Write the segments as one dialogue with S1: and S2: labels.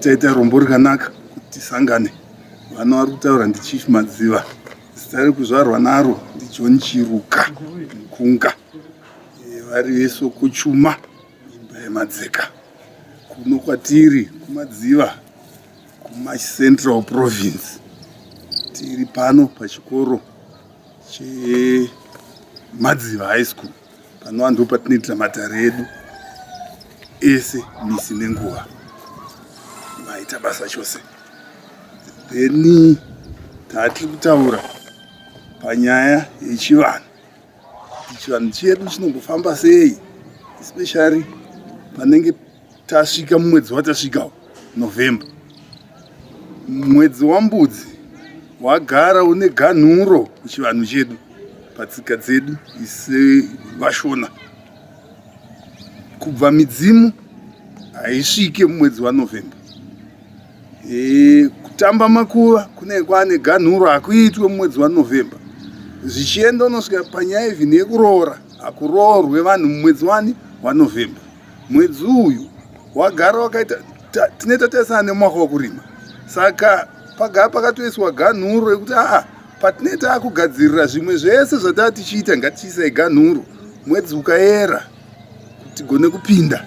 S1: Taita rombo rikanaka kuti tisangane. Vana vari kutaura ndiChief Madziva. Zita rekuzvarwa naro ndiJohn Chiruka Mukunga. Eh, vari veSokochuma imba yemadzeka. Kuno kwatiri kuMadziva kuMash Central Province. Tiri pano pachikoro cheMadziva High School. Panova ndipo patinoitira matare edu ese misi nenguva. Maita basa chose. Then tatiri kutaura panyaya yechivanhu kuti chivanhu chedu chinombofamba sei especially panenge tasvika mumwedzi watasvikawo November. Mwedzi waMbudzi wagara une ganhuro kuchivanhu chedu patsika dzedu ise vaShona. Kubva midzimu haisvike mumwedzi waNovember. E, kutamba makuva kunenge kwaane ganhuro hakuitwe mumwedzi waNovember. Zvichienda unosvika panyaya even yekuroora hakuroorwe vanhu mumwedzi wani waNovember. Mwedzi uyu wagara wakaita tine tatarisana nemwaka wekurima saka pagara pakatoiswa ganhuro yekuti aa patinee taakugadzirira zvimwe zvese zvataa tichiita ngatichiisai ganhuro mwedzi ukaera kuti tigone kupinda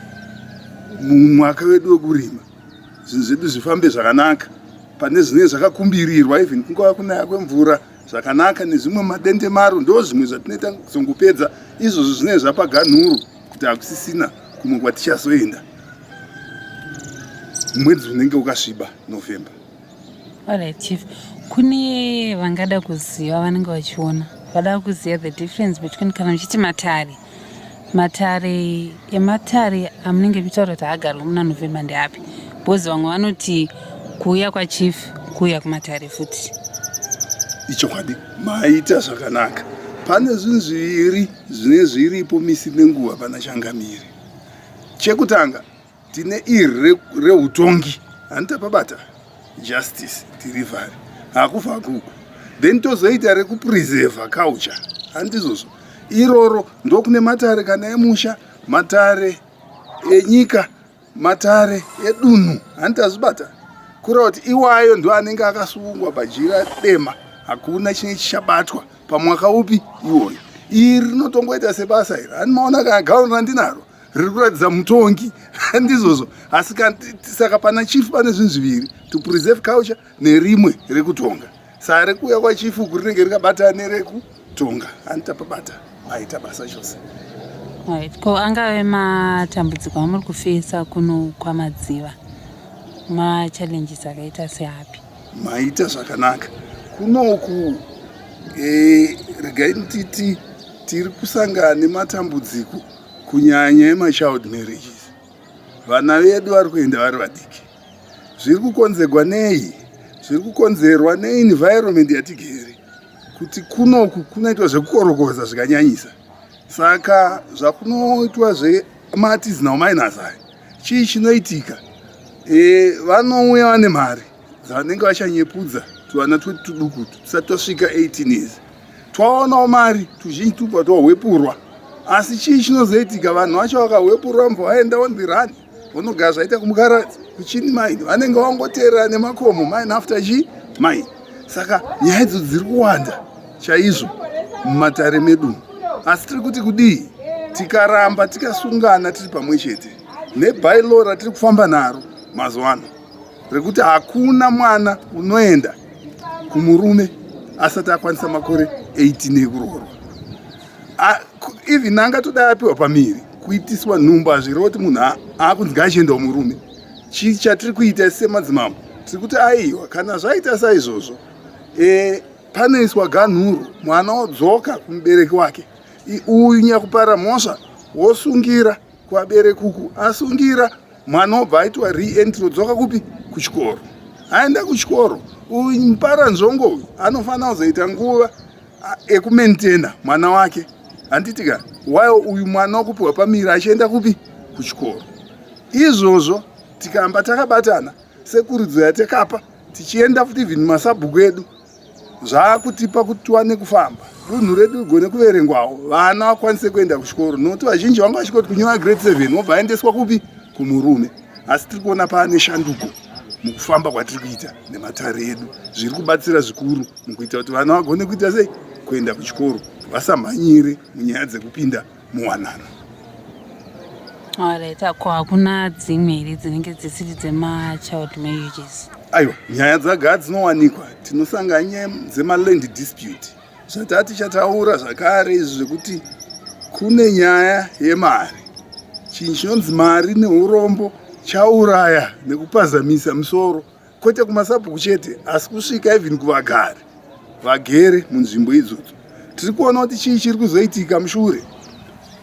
S1: mumwaka wedu wekurima zvinhu zvedu zvifambe zvakanaka pane zvinenge zvakakumbirirwa even kungava kunaya kwemvura zvakanaka nezvimwe madendemaro ndo zvimwe zvatinoita kuzongopedza izvozvo zvinenge zvapa ganhuro kuti hakusisina kumwe kwatichazoenda mwedzi unenge ukasviba November.
S2: Alright chief, kune vangada kuziva vanenge vachiona vada kuziva the difference between kana muchiti matare matare ematare amunenge muchitaura kuti haagarwe muna November ndeapi because vamwe vanoti kuuya kwachief kuuya kumatare futi.
S1: Ichokwadi maita zvakanaka. Pane zvinhu zviviri zvine zviripo misi nenguva pana changamire. Chekutanga tine iri reutongi hanitapabata justice delivery hakufa hakuku then tozoita rekupreserva culture handizvozvo iroro ndokune matare kana emusha matare enyika matare edunhu handitazvibata kureva kuti iwayo ndo anenge akasungwa pajira dema hakuna chine chichabatwa pamwaka upi iwoyo iri rinotongoita sebasa iri hani maona kana gauni randinaro riri kuratidza mutongi handizvozvo asi saka pana chief pane zvinhu zviviri to preserve culture nerimwe rekutonga saa rekuuya kwachief uku rinenge rikabatana nerekutonga handitapabata maita basa chose.
S2: Right. Ko angave matambudziko amuri kufesa kuno kwaMadziva machallenges akaita seapi?
S1: Maita zvakanaka kunoku e, regai nditi tiri kusangana nematambudziko kunyanya emachild marriages. Vana vedu vari kuenda vari vadiki. Zviri kukonzerwa nei? Zviri kukonzerwa neenvironment yatigere kuti kunoku kunoitwa zvekukorokoza zvikanyanyisa. Saka zvakunoitwa zvemaartisanal miners aya, chii chinoitika? E, vanouya vane mari dzavanenge vachanyepudza tuvana twedu tuduku tusati twasvika 18 years. Twaonawo mari tuzhinji tubva twahwepurwa. Asi chii chinozoitika? Vanhu vacho vakahwepurwa mbo vaenda on the run. Vonogara zvaita kumukaradzi kuchini mine vanenge vangoteerera nemakomo mine after chi mine. Saka nyaya idzo dziri kuwanda chaizvo mumatare medu. Asi tiri kuti kudii? Tikaramba tikasungana tiri pamwe chete nebylaw ratiri kufamba naro mazuva ano rekuti hakuna mwana unoenda kumurume asati akwanisa makore 18 ekuroorwa. Even angatodai apiwa pamiri kuitiswa nhumbu hazvireva kuti munhu aakunzi ngaachienda kumurume. Chii chatiri kuita isu semadzimambo? Tiri kuti aiwa, kana zvaita saizvozvo e, panoiswa ganhuro, mwana odzoka kumubereki wake. Uyu nyakupara mhosva wosungira kuvabereki uku, asungira mwana obva aitwa re-entry odzoka kupi? Kuchikoro. Aenda kuchikoro, uyu mupara nzvongo uyu anofanira kuzoita nguva ekumaintaina mwana wake, handiti ka? While uyu mwana wakupiwa pamiri achienda kupi? Kuchikoro. Izvozvo tikamba takabatana sekurudzo yatakapa, tichienda futi even masabhuku edu, zvaakutipa kuti tiwane kufamba, dunhu redu rigone kuverengwawo, vana vakwanise kuenda kuchikoro, nokuti vazhinji vanga vachikoti kunyora grade 7 wobva aendeswa kupi? Kumurume. Asi tiri kuona paane shanduko mukufamba kwatiri kuita nematare edu, zviri kubatsira zvikuru mukuita kuti vana vagone kuita sei? Kuenda kuchikoro, vasamhanyire munyaya dzekupinda muwanano.
S2: Alright, ko hakuna dzimwe here dzinenge dzisiri dzemachild marriages?
S1: Aiwa, nyaya dzagaa dzinowanikwa. Tinosangana nyaya dzemaland dispute, zvatati chataura zvakare izvi zvekuti kune nyaya yemari. Chinhu chinonzi mari neurombo chauraya nekupazamisa misoro, kwete kumasabhuku chete, asi kusvika even kuvagari vagere munzvimbo idzodzo. Tiri kuona kuti chii chiri kuzoitika mushure.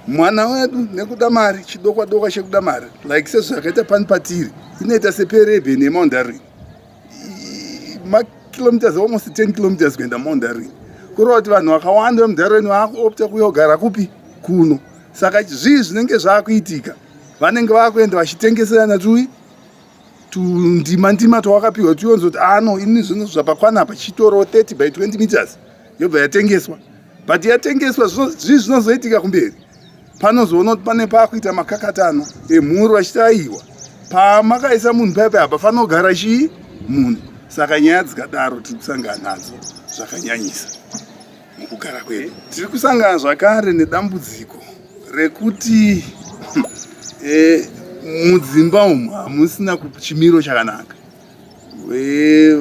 S1: Mwana wedu nekuda mari, chidokwa dokwa chekuda mari, like sezvakaita pani patiri, inoita seperebheni yeMount Darwin, makilometers almost 10 kilometers kuenda Mount Darwin. Kureva kuti vanhu vakawanda vemuDarwin vaakuopta kuyogara kupi? Kuno. Saka zvii zvinenge zvaakuitika? Vanenge vaakuenda vachitengeserana tui tundima ndima twawakapiwa, tuyonzi kuti ano ini zvinhu zvapakwana apa, chitoro 30 by 20 meters, yobva yatengeswa. But yatengeswa, zvii zvinozoitika kumberi? Panozoona kuti pane paakuita makakatano emhuri, vachiti aiwa, pamakaisa munhu paipa hapafanira kugara chii munhu. Saka nyaya dzikadaro tiri kusangana nadzo zvakanyanyisa mukugara kwedu. Tiri kusangana zvakare nedambudziko rekuti mudzimba umu hamusina chimiro chakanaka.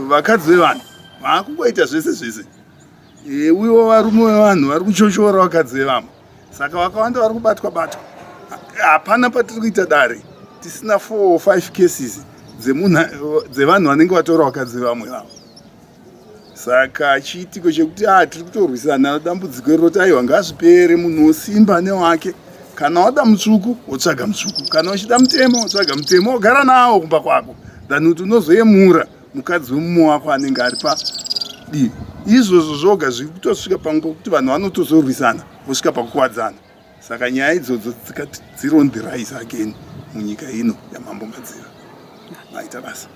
S1: Vakadzi vevanhu vaakungoita zvese zvese, uyewo varume vevanhu vari kuchochora vakadzi vevamwe. Saka vakawanda vari kubatwa batwa. Hapana patiri kuita dare tisina 4 or 5 cases dzevanhu vanenge vatora vakadzi vevamwe vavo. Saka chiitiko chekuti a tiri kutorwisana dambudziko iro, roti aiwa, ngazvipere, munhu wosimba newake. Kana wada mutsvuku, wotsvaga mutsvuku. Kana uchida mutemo, wotsvaga mutemo, wogara nawo kumba kwako, than kuti unozoyemura mukadzi wemumwe wako anenge ari padivi. Izvozvo zvoga zviri kutosvika pamwe pokuti vanhu vanotozorwisana, vosvika pakukwadzana. Saka nyaya idzodzo dziri on the rise again munyika ino yaMambo Madziva. Maita basa.